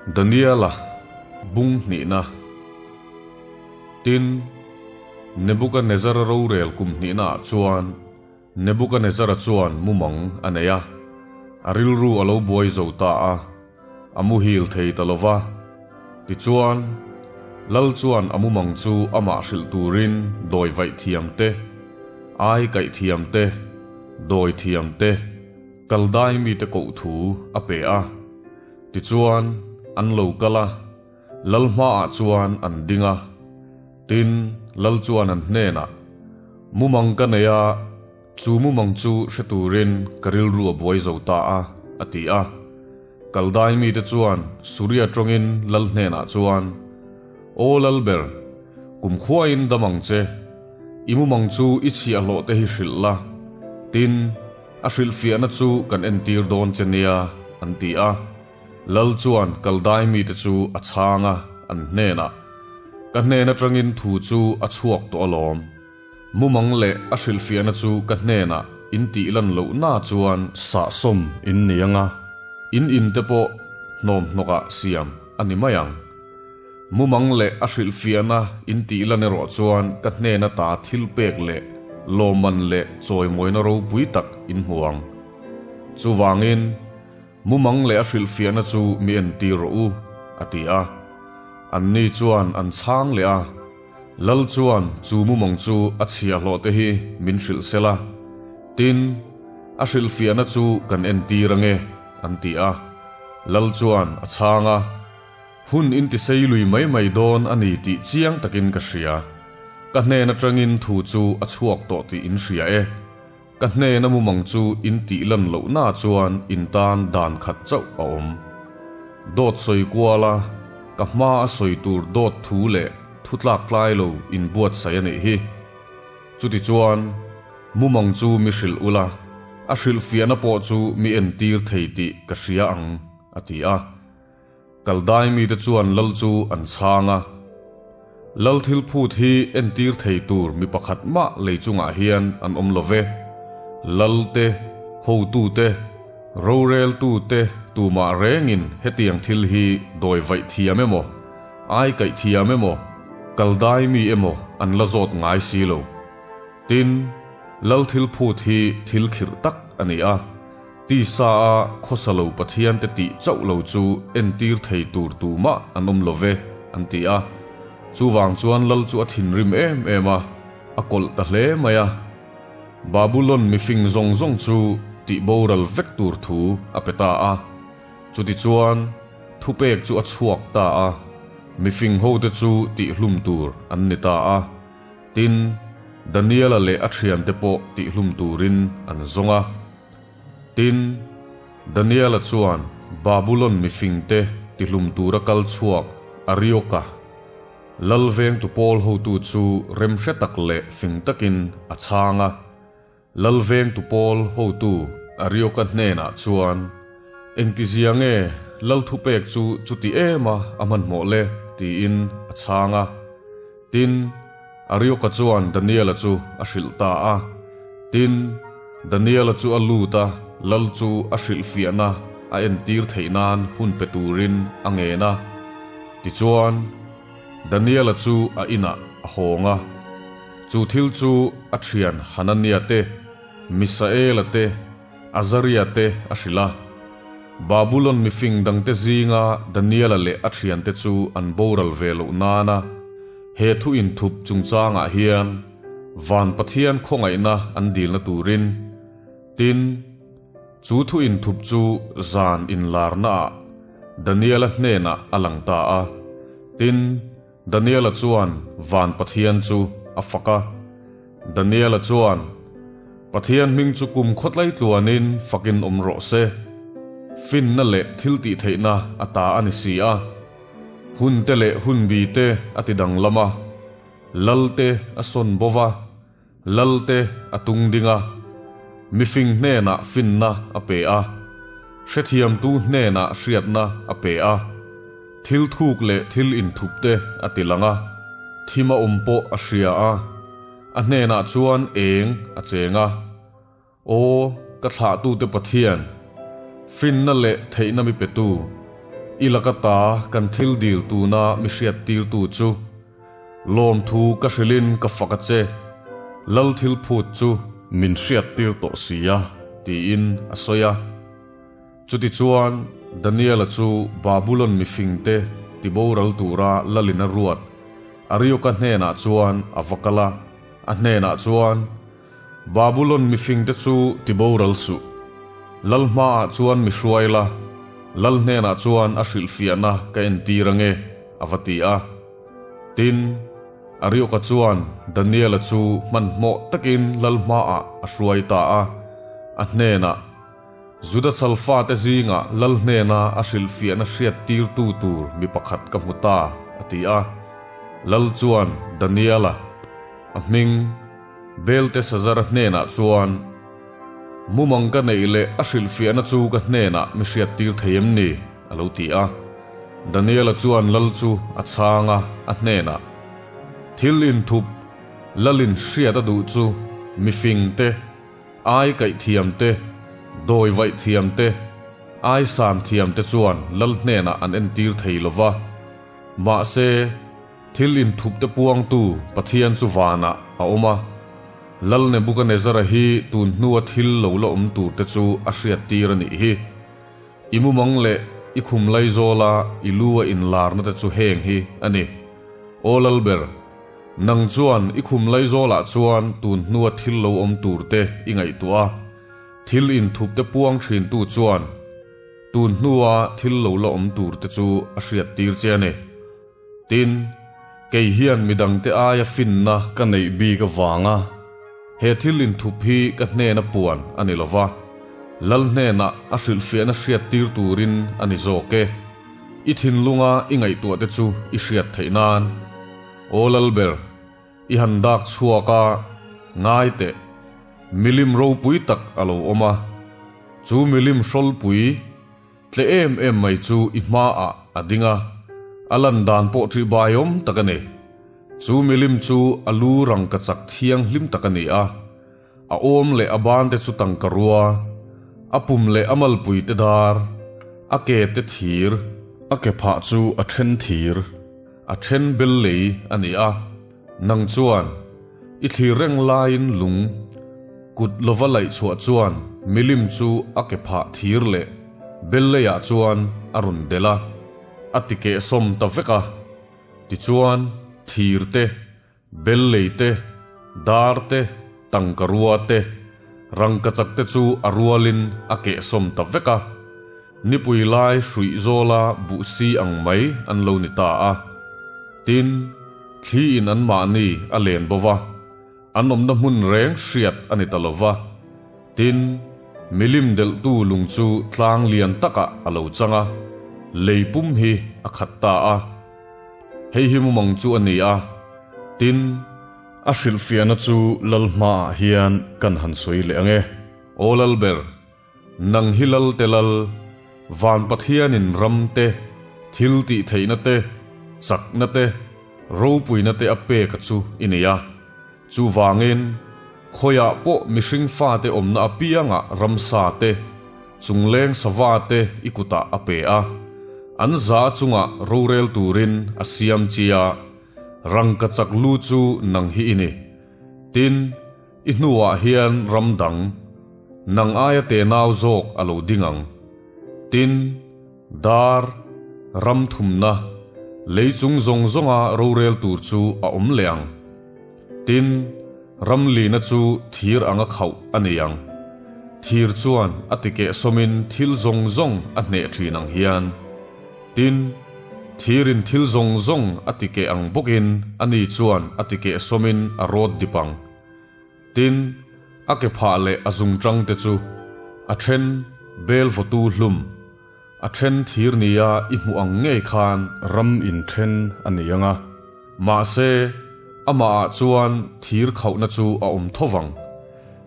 Daniela bung hnihna Tin, Nebukanezzara rorel kum hnihnaah chuan Nebukanezzara chuan mumang a nei a, a rilru a lo buai zo ta a, a muhil thei ta lo va. Tichuan, Lal chuan a mumang chu amah hrilh turin dawi vaih thiam te, ai kaih thiam te, dawi thiam te, kal dai mite koh thu a pe a. Tichuan, an lo kal a, Lal hmaah chuan an ding a. Tin, Lal chuan an hnenah, Mumang ka nei a, chu mumang chu hre turin ka rilru a buai zo ta a, a ti a. Kaldai mite chuan Suria tawngin Lal hnenah chuan, Aw Lalber, kumkhuain dam ang che, i mumang chu i chhiahhlawh te hi hrilh la, tin, a hrilhfiahna chu kan entir dawn che nia, an ti a. Lal chuan Kaldai mite chu a chhang a, an hnenah, Ka hnen atangin thu chu a chhuak tawh alawm. Mumang leh a hrilhfiahna chu ka hnenah in tih lan loh na chuan sahsawm in ni ang a, in in te pawh hnawmhnawkah siam a ni mai ang. Mumang leh a hrilhfiahna in tih lan erawh chuan ka hnen ata thil pek leh lawmman leh chawimawina ropui tak in hmu ang. Chuvangin. Mumang leh a hrilhfiahna chu mi entir rawh u, a ti a. Anni chuan an chhang leh a, Lal chuan chu mumang chu a chhiahhlawh te hi min hrilh sel a, tin, a hrilhfiahna chu kan entir ange, an ti a. Lal chuan a chhang a, Hun intisei lui mai mai dawn a ni tih chiang takin ka hria. Ka hnen atangin thu chu a chhuak tawh tih in hria e. Ka hnena mumang chu in tih lan loh na chuan in tan dan khat chauh a awm. Dawt sawi kual a, ka hma a sawi tur dawt thu leh thu tlak tlai lo in buatsaih a nih hi. Chutichuan, mumang chu mi hrilh ula, a hrilhfiahna pawh chu mi entir thei tih ka hria ang, a ti a. Kaldai mite chuan lal chu an chhang a, Lal thil phut hi entir thei tur mi pakhat mah lei chungah hian an awm lo ve. Lal te, hotu te, roreltu te tumah rengin hetiang thil hi dawi vaih thiam emaw, ai kaih thiam emaw, kaldai mi emaw an la zawt ngai si lo. Tin, lal thil phut hi thil khirh tak a ni a. Tisa a khawsa lo Pathian te tih chauh lo chu entir thei tur tumah an awm lo ve, an ti a. Chuvang chuan Lal chu a thinrim em em a, a kawlh ta hle mai a. Babulon mifing zawng zawng chu tih boral vek tur thu a pe ta a. Chutichuan, thupek chu a chhuak ta a, mifing hote chu tihhlum tur an ni ta a. Tin, Daniela leh a thiante pawh tihhlum turin an zawng a. Tin, Daniela chuan Babulon mifingte tihlum tura kal chhuak Arioka, lal vengtu pawl hotu chu remhre tak leh fing takin a chhang a. Lal vengtu pawl hotu Arioka hnenah chuan, Engtizia nge lal thupek chu chuti em a a hmanhmawh le? tiin a chhang a. Tin, Arioka chuan Daniela chu a hrilh ta a. Tin, Daniela chu a lut a, lal chu a hrilhfiahna a entir theih nan hun pe turin a ngen a. Tichuan, Daniela chu a inah a hawng a. Chu thil chu a thian Hanania te, Misaela te, Azaria te a hrilh a. Babulon mifing dangte zinga Daniela leh a thiante chu an boral ve loh nana he thu inthup chungchangah hian Van Pathian khawngaihna an dilna turin, tin, chu thu inthup chu zan inlarnaah Daniela hnenah a lang ta a, tin, Daniela chuan van Pathian chu a fak a. Daniela chuan, Pathian hming chu kum khawtlai tluanin fakin awm rawh se. Finna leh thil tihtheihna a ta a ni si a. Hun te leh hun bi te a ti danglam a. Lal te a sawn bo va, lal te a tung ding a. Mifing hnenah finna a pe a, hrethiamtu hnenah hriatna a pe a. Thil thuk leh thil inthup te a ti lang a, thim a awm pawh a hria a, a hnenah chuan eng a cheng a. Aw, ka thlahtute Pathian, finna leh theihna mi petu, I laka ta kan thil dil tuna mi hriattirtu chu lawmthu ka hrilhin ka fak a che, lal thil phut chu min hriattir tawh si a, tiin a sawi a. Chutichuan, Daniela chu Babulon mifingte tiboral tura lalin a ruat Arioka hnenah chuan a va kal a, a hnenah chuan, Babulon mifingte chu tiboral suh. Lal hmaah chuan mi hruai la, lal hnenah chuan a hrilhfiahna ka entir ange, a va ti a. Tin, Arioka chuan Daniela chu hmanhmawh takin lal hmaah a hruai ta a, a hnenah, Juda salfate zingah lal hnena a hrilhfiahna hriattirtu tur mi pakhat ka hmu ta, a ti a. Lal chuan Daniela, a hming, Beltesazara hnenah chuan, Mumang ka neih leh a hrilhfiahna chu ka hnenah mi hriattir thei em ni? a lo ti a. Daniela chuan lal chu a chhang a, a hnenah, Thil inthup, lalin hriat a duh chu mifing te, ai kaih thiam te, dawi vaih thiam te, ai san thiam te chuan lal hnenah an entir thei lo va. Mahse, Thil inthupte puangtu Pathian chu vanah a awm a, Lal Nebukanezzara hi tun hnua thil lo la awm turte chu a hriattir a nih hi. I mumang leh i khum laizawla i lu a inlarna te chu heng hi a ni. Aw Lalber, nang chuan i khum laizawlah chuan tun hnua thil lo awm turte i ngaihtuah a, thil inthupte puang thintu chuan tun hnua thil lo la awm turte chu a hriattir che a ni. Tin, kei hian midangte aia finna ka neih bik avanga he thil inthup hi ka hnena puan a ni lova, Lal hnenah a hrilhfiahna hriattir turin a ni zawk e. I thinlunga i ngaihtuahte chu i hriat theih nan. Aw Lalber, i han dak chhuak a, ngai teh, milim ropui tak a lo awm a, chu milim hrawlpui, Tle em em mai chu i hmaah a ding a, a lan dan pawh ṭih baiawm tak a ni. Chu milim chu a lu rangkachak thianghlim tak a ni a, a awm leh a bante chu tangka rua, a pum leh a malpui te dar, a ke te thir, a ke phah chu a then thir, a then bel lei a ni a. Nang chuan i thlir reng laiin lung kut lova laih chhuah chuan milim chu a ke phah thir leh bel leiah chuan a rawn delh a, a ti kehsawm ta vek a. Tichuan, thir te, bel lei te, dar te, tangka rua te, rangkachak te chu a rualin a kehsawm ta vek a. Nipui lai hruih zawla buh si ang mai an lo ni ta a. Tin, thli in anmahni a len bo va, an awmna hmun reng hriat a ni ta lo va. Tin, milim delhtu lung chu tlang lian takah a lo chang a, lei pum hi a khat ta a. Hei hi mumang chu a ni a. Tin, a hrilhfiahna chu lal hmaah hian kan han sawi leh ang e. Aw Lalber, Nang hi lal te lal, van Pathianin ram te, thil tih theihna te, chakna te, ropuina te a pek a chu i nei a. Chuvangin, khawiah pawh mihring fate awmna apiangah ramsa te, chungleng sava te i kutah a pe a. An za chungah rorel turin a siam chi a, rangkachak lu chu nang hi i ni. Tin, I hnuah hian ram dang, nang aia tenau zawk a lo ding ang. Tin, dar, ram thumna, lei chung zawng zawnga rorel tur chu a awm leh ang. Tin, ram lina chu thir anga khauh a nei ang. Thir chuan a tikehsawmin thil zawng zawng a hneh thin ang hian. Tin, thirin thil zawng zawng a tikeh ang bawkin ani chuan a tikehsawmin a rawt dip ang. Tin, a ke phah leh a zungchang te chu a then bel vawtu hlum, a then thir nia i hmuh ang ngei khan ram inthen a nei ang a. Mahse, amahah chuan thir khauhna chu a awm tho vang.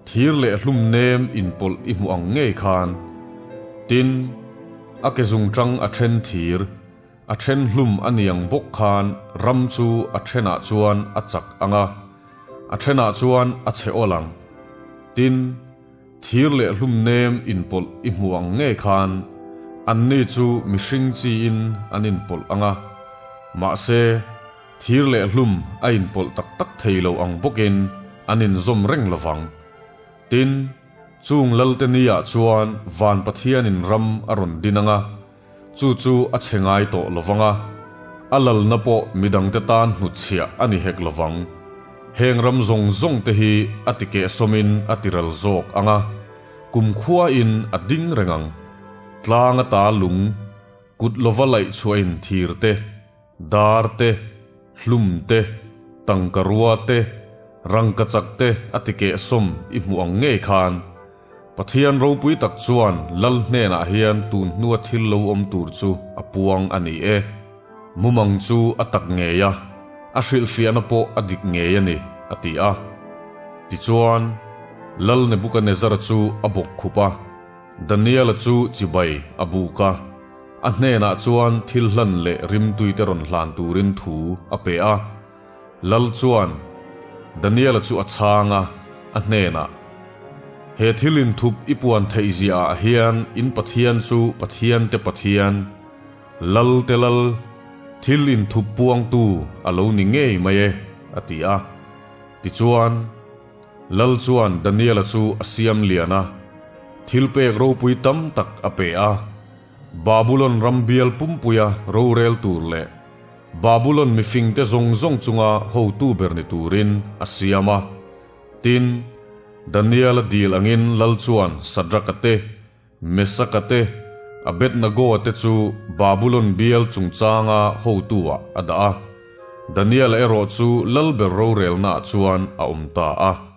Thir leh hlum nem inpawlh i hmuh ang ngei khan. Tin, a ke zungchang a then thir, A then hlum a niang bawk khan ram chu a thenah chuan a chak ang a, a thenah chuan a chhe awl ang. Tin, thir leh hlum nem inpawlh i hmu ang ngei khan. Anni chu mihring chiin an inpawlh ang a, mahse, thir leh hlum a inpawlh tak tak thei lo ang bawkin an inzawm reng lo vang. Tin, chung Lalte niah chuan van Pathianin ram a rawn din ang a, chu chu a chhe ngai tawh lo vang a, a lalna pawh midangte tan hnutchhiah a ni hek lo vang. Heng ram zawng zawng te hi a ti kehsawmin a ti ral zawk ang a, kumkhuain a ding reng ang. Tlang ata lung, kut lova laih chhuahin thir te, dar te, hlum te, tangka rua te, rangkachak te a ti kehsawm i hmuh ang ngei khan, Pathian ropui tak chuan Lal hnenah hian tun hnua thil lo awm tur chu a puang a ni e. Mumang chu a tak ngei a, a hrilhfiahna pawh a dik ngei a ni, a ti a. Tichuan, Lal Nebukanezzara chu a bawk khup a, Daniela chu chibai a buk a, a hnenah chuan thil hlan leh rimtuite rawn hlan turin thu a pe a. Lal chuan Daniela chu a chhang a, a hnenah, He thil inthup i puan theih ziahah hian in Pathian chu Pathiante Pathian, Lalte Lal, thil inthup puangtu a lo ni ngei mai e, a ti a. Tichuan, Lal chuan Daniela chu a siam lian a, thilpek ropui tam tak a pe a, Babulon ram bial pumpuia rorel tur leh Babulon mifingte zawng zawng chunga hotu ber ni turin a siam a. Tin, Daniel-a dil angin lal chuan Sadraka te, Mesaka te, Abednego-a te chu Babulon bial chungchanga hotu-ah a dah a. Daniel-a erawh chu lal ber rorelnaah chuan a awm ta a.